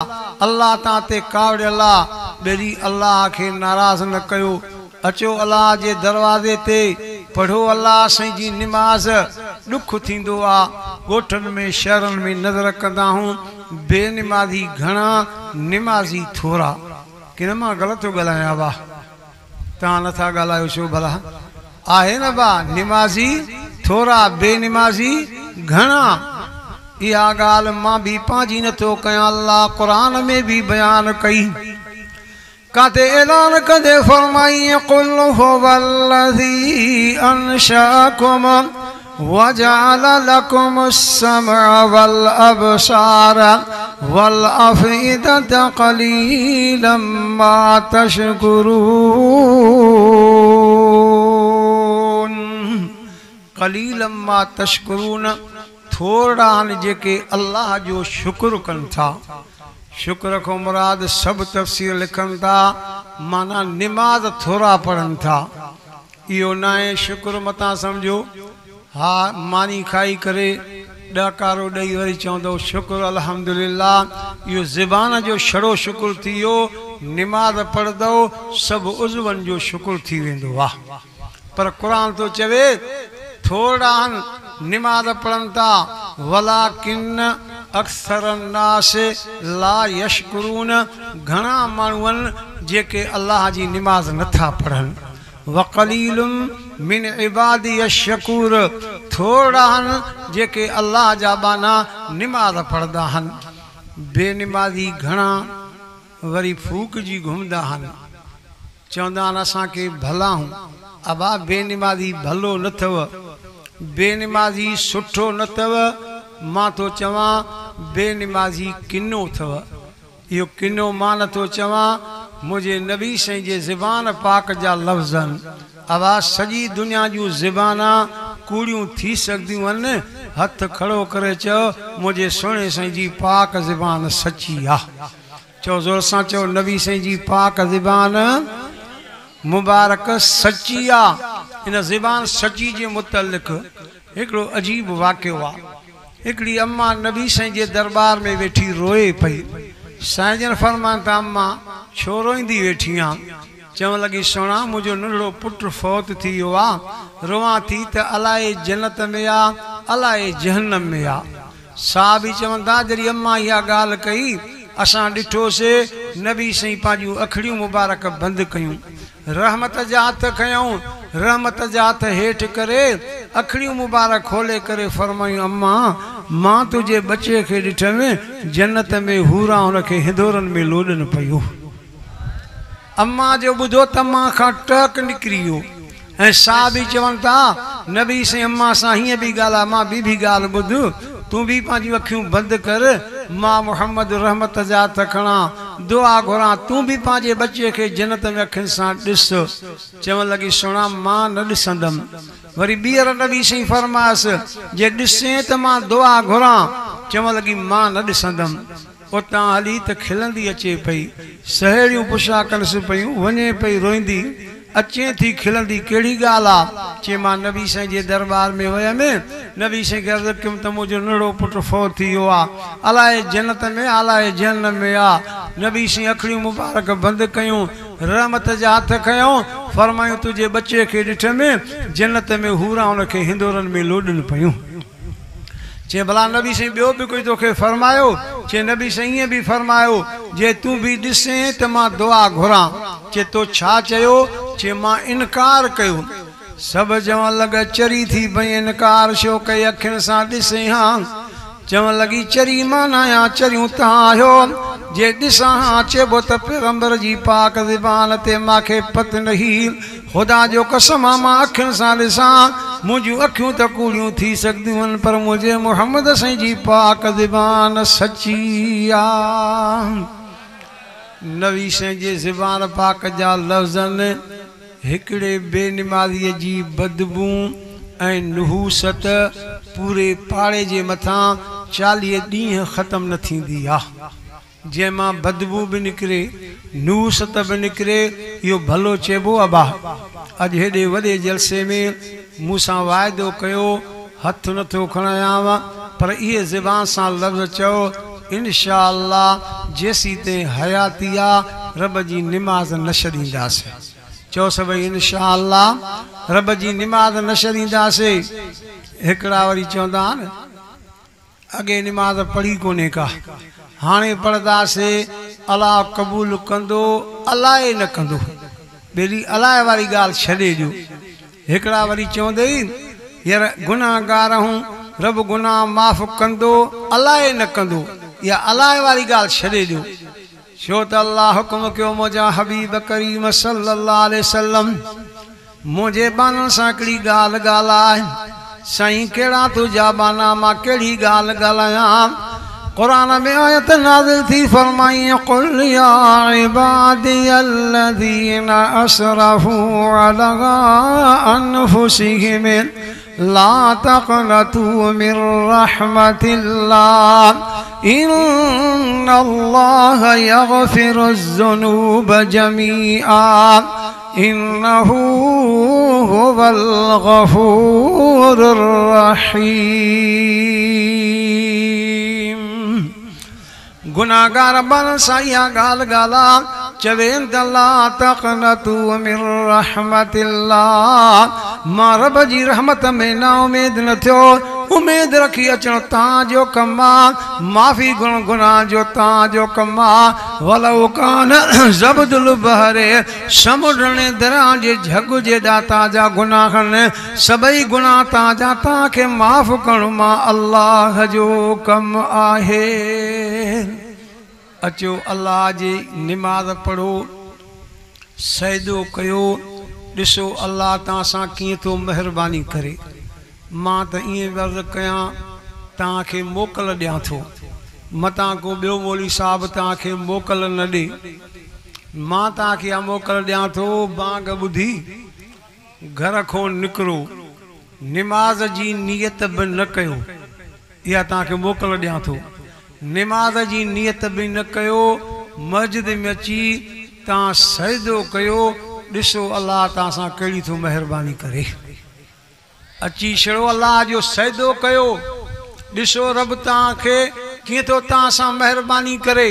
الله توهان تي ڪاوڙيل آ، ٻيلي الله کي ناراض نه ڪيو، اچو الله جي دروازي تي، پڙهو الله سائين جي نماز، ڏک ٿيندو آ، ڳوٺن ۾ شهرن ۾ نظر ڪندا آهون، بي نمازي گهڻا، نمازي ٿورا. ڪن مان غلط ٿو ڳالهايان وا؟ توهان نٿا ڳالهايو ڇو ڀلا؟ آهي نه ڀا نمازي ٿورا بي نمازي گهڻا. اها ڳالهه مان به پنهنجي نٿو ڪيان الله قرآن ۾ به بيان ڪئي. ڪاٿي اعلان ڪندي فرمائي قل هو الذي انشاڪم وجعل لڪم السمع والابصار والافئدة قليلا ما تشڪرون قليلا ما تشڪرون ٿورڙا آهن جيڪي الله جو شڪر ڪن ٿا. شڪر کان مراد سڀ تفسير لکن ٿا معنيٰ نماز ٿورا پڙهن ٿا. اهو ناهي شڪر متان سمجهو. ها ماني کائي ڪري ڏهڪارو ڏئي وري چوندو شڪر الحمدلله اهو زبان جو ڇڙو شڪر ٿي ويو نماز پڙهندو سڀ عضون جو شڪر ٿي ويندو آ پر قرآن ٿو چوي ٿورڙا آهن نماز پڙهن ٿا ولڪن اڪثر الناس لا يشڪرون گهڻا ماڻهو آهن جيڪي الله جي نماز نٿا پڙهن. وقليل من عبادي الشڪور ٿورڙا آهن جيڪي الله جا ٻانها نماز پڙهندا آهن. بي نمازي گهڻا وري ڦوڪجي گهمندا آهن. چوندا آهن اسان کي ڀلا آهون. ابا بي نمازي ڀلو نه اٿو. بي نمازي سٺو نه اٿو. مان ٿو چوان بي نمازي ڪنو اٿو. اهو ڪنو مان نه ٿو چوان، منهنجي نبي سائين جي زبان پاڪ جا لفظ آهن. ابا سڄي دنيا جون زبانان ڪوڙيون ٿي سگهنديون آهن، هٿ کڙو ڪري چئو منهنجي سهڻي سائين جي پاڪ زبان سچي آ. چئو زور سان چئو نبي سائين جي پاڪ زبان مبارڪ سچي آ. ان زبان سچي جي متعلق هڪڙو عجيب واقعو آ. هڪڙي اما نبي سائين جي درٻار ۾ ويٺي روئي پئي. سائين جن فرمائن ٿا اما ڇو روئيندي ويٺي آن؟ چوڻ لڳي سهڻا منهنجو ننڍڙو پٽ فوت ٿي ويو آ، روئان ٿي ته الائي جنت ۾ آ الائي جهنم ۾ آ. صحابي چون ٿا جڏهن اما اها ڳالهه ڪئي اسان ڏٺوسي نبي سائين پنهنجون اکڙيون مبارڪ بند ڪيون. رحمت جا هٿ کنيائون، رحمت جا هٿ هيٺ ڪري، اکڙيون مبارڪ کولي ڪري فرمايون، اما! مان تنهنجي ٻچي کي ڏٺم، جنت ۾ حوران هن کي هندورن ۾ لوڏن پيون. اما جو ٻڌو ته اما کان ٽهڪ نڪري ويو ۽ صحابي چون ٿا، نبي سائين اما سان هيئن به ڳالهاء، اما ٻي به ڳالهه ٻڌ، تون به پنهنجون اکيون بند ڪر، مان محمد رحمت جا هٿ کڻان، دعا گهران، تون به پنهنجي ٻچي کي جنت ۾ اکين سان ڏس. چوڻ لڳي، سهڻا مان نه ڏسندم. وري ٻيهر نبي سائين فرمايس، جي ڏسين ته مان دعا گهران. چوڻ لڳي، مان نه ڏسندم. اتان هلي ته کلندي اچي پئي. سهيڙيون پڇا ڪنس پيون، وڃي پئي روئيندي. اچين ٿي کلندي ڪهڙي ڳالهه آ؟ چي مان نبي سائين جي درٻار ۾ ويم، نبي سائين کي عرض ڪيم ته منهنجو ننڍڙو پٽ فوت ٿي ويو آ، الائي جنت ۾ آ الائي جهنم ۾ آ. نبي سائين اکڙيون مبارڪ بند ڪيون، رحمت جا هٿ کنيائون، فرمايون تنهنجي ٻچي کي ڏٺم، جنت ۾ حوران ان کي هندورن ۾ لوڏن پيون. چي ڀلا نبي سائين ٻيو به ڪجهه توکي فرمايو؟ چي نبي سائين ائين به فرمايو، جي تون به ڏسين ته مان دعا گهران. چي تو ڇا چيو؟ چي مان انڪار ڪيو. سڀ چوڻ لڳا چري ٿي پئين انڪار ڇو ڪئي اکين سان ڏسين ها. چوڻ لڳي چري مان ناهيان چريون توهان آهيو. جي ڏسان ها چئبو ته پيغمبر جي پاڪ زبان تي مان کي پت نه هئي. خدا جو قسم آ مان اکين سان ڏسان، منهنجون اکيون ته ڪوڙيون ٿي سگهنديون آهن پر منهنجي محمد سائين جي پاڪ زبان سچي آ. نبي سائين جي زبان پاڪ جا لفظن هڪڙي بي نمازيء جي بدبو ۽ نحوست پوري پاڙي جي مٿان 40 ڏينهن ختم نه ٿيندي آ. جنهن مان بدبو به نڪري، نحوست به نڪري، اهو ڀلو چئبو ابا! اڄ هيڏي وڏي جلسي ۾ مون سان واعدو ڪيو، هٿ نه ٿو کڻايانء، پر اهي زبان سان لفظ چئو इनशा जेसीं ताईं हयाती आहे रब जी निमाज़ न छॾींदासीं। चओ सभई इनशा रब जी निमाज़ न छॾींदासीं। हिकिड़ा वरी चवंदा आहिनि अॻे निमाज़ पढ़ी कोन्हे का, हाणे पढ़ंदासीं अलाह क़बूल कंदो अलाए न कंदो। ॿेली अलाए वारी ॻाल्हि छॾे ॾियो। हिकिड़ा वरी चवंदई यार गुनाहगार आहियूं रब गुनाह माफ़ कंदो अलाए न कंदो, इहा अलाए वारी ॻाल्हि छॾे ॾियो। छो त अलाह हुकुम कयो मुंहिंजा हबीब करीम सल्लल्लाहु अलैहि वसल्लम मुंहिंजे ॿाननि सां हिकिड़ी ॻाल्हि ॻाल्हाए। साईं कहिड़ा तुंहिंजा ॿाना, मां कहिड़ी ॻाल्हि ॻाल्हायां? क़ुरान में आयत नाज़िल थी फरमाई कुल या इबादियल्लज़ीना असरफ़ू अला अनफुसिहिम ला तक़नतू मिन रहमतिल्लाह इन्नल्लाह यग़फ़िरुज़्ज़ुनूब जमीआ इन्नहू हुवल गफ़ूरुर रहीम। गुनाहगार बन सां इहा ॻाल्हि ॻाल्हाए चवे त ला तक़नतू मिन रहमतिल्लाह, मां रब जी रहमत में ना उमेद न थियो, उमेद रखी अचणु तव्हांजो कमु आहे, माफ़ी घुरणु गुनाह जो तव्हांजो कमु आहे। वलौ कान ज़बदुल बहरे, समुंड ने दरिया जे झॻ जेॾा तव्हांजा गुनाह आहिनि, सभई गुनाह तव्हांजा तव्हांखे माफ़ करणु मां अलाह जो कमु आहे। अचो अलाह जी निमाज़ पढ़ो, सजदो कयो, ॾिसो अलाह तव्हां सां कीअं थो महिरबानी करे। मां त ईअं अर्ज़ु कयां तव्हांखे मोकल ॾियां थो, मतां को ॿियो मौलवी साहिबु तव्हांखे मोकल न ॾे। मां तव्हांखे इहा मोकल ॾियां थो, बांग ॿुधी घर खां निकिरो, निमाज़ जी नियत बि न कयो, इहा तव्हांखे मोकल ॾियां थो। निमाज़ जी नियत बि न कयो, मस्जिद में अची तव्हां सजदो कयो, ॾिसो अलाह तव्हां सां कहिड़ी थो महिरबानी करे। अची छड़ो अलाह जो सजदो कयो, ॾिसो रब तव्हांखे कीअं थो तव्हां सां महिरबानी करे।